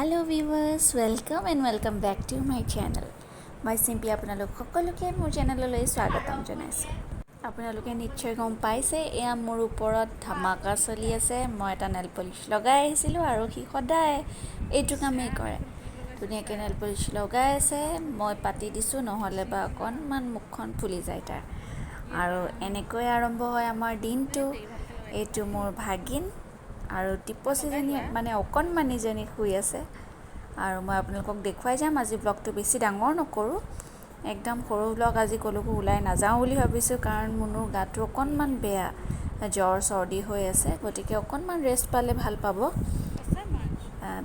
Hello viewers, welcome and welcome back to my channel. মই চিম্পী, আপোনালোক সকলোকে মোৰ চেনেললৈ স্বাগতম জনাইছোঁ। আপোনালোকে নিশ্চয় গম পাইছে, এয়া মোৰ ওপৰত ধামাকা চলি আছে। মই এটা নেল পলিচ লগাই আহিছিলোঁ আৰু সি সদায় এইটো কামেই কৰে। ধুনীয়াকৈ নেল পলিচ লগাই আছে, মই পাতি দিছোঁ, নহ'লে বা অকণমান মুখখন ফুলি যায় তাৰ। আৰু এনেকৈ আৰম্ভ হয় আমাৰ দিনটো। এইটো মোৰ ভাগিন আৰু টিপচীজনী, মানে অকণমানিজনী শুই আছে। আৰু মই আপোনালোকক দেখুৱাই যাম। আজি ব্লগটো বেছি ডাঙৰ নকৰোঁ, একদম সৰু ব্লগ। আজি ক'লৈকো ওলাই নাযাওঁ বুলি ভাবিছোঁ, কাৰণ মুনুৰ গাটো অকণমান বেয়া, জ্বৰ চৰ্দি হৈ আছে। গতিকে অকণমান ৰেষ্ট পালে ভাল পাব।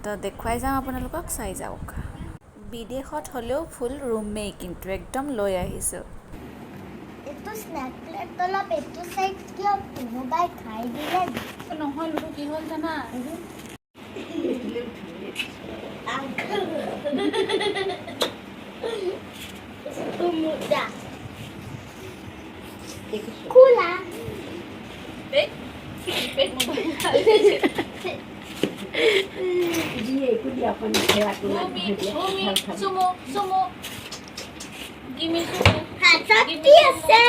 তো দেখুৱাই যাম আপোনালোকক, চাই যাওক। বিদেশত হ'লেও ফুল ৰুমেই কিন্তু একদম লৈ আহিছোঁ। এইটো স্নেক প্লেট অলপ এইটো চাইড কিয়? কোনোবাই খাই দিলে? নহয় লুডু, কি হ'ল জানা? আংকল মুদা খোলা। পেট মোবাইল। দিয়ে একো দিয়া অকণ ভূমি, ভূমি, চুমু, চুমু, গিমি চুমু। হাতত কি আছে?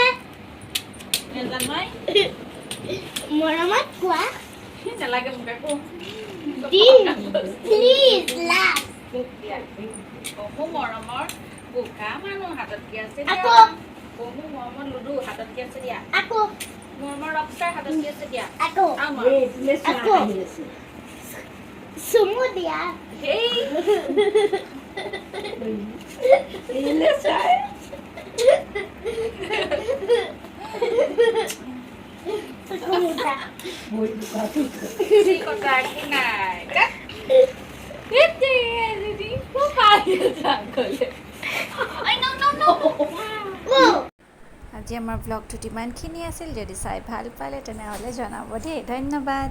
নাজানো। মৰমত কোৱা। নালাগে মোক একো। দিম, প্লিজ, লাষ্ট। বহু মৰমৰ বোকা মানুহ, হাতত কি আছে দিয়া? আকৌ। বহু মৰমৰ লুডু, হাতত কি আছে দিয়া? আকৌ। মৰমৰ ৰকষ্টাৰ, হাতত কি আছে দিয়া? আকৌ। আমাৰ আকৌ। চুমু দিয়া। হেই। এইলে চাই। চুমু। কি কথা, একো নাই। খুব হাঁহি আছে আগলে। আজি আমাৰ ব্লগটোত ইমানখিনি আছিল। যদি চাই ভাল পালে, তেনেহ'লে জনাব দেই। ধন্যবাদ।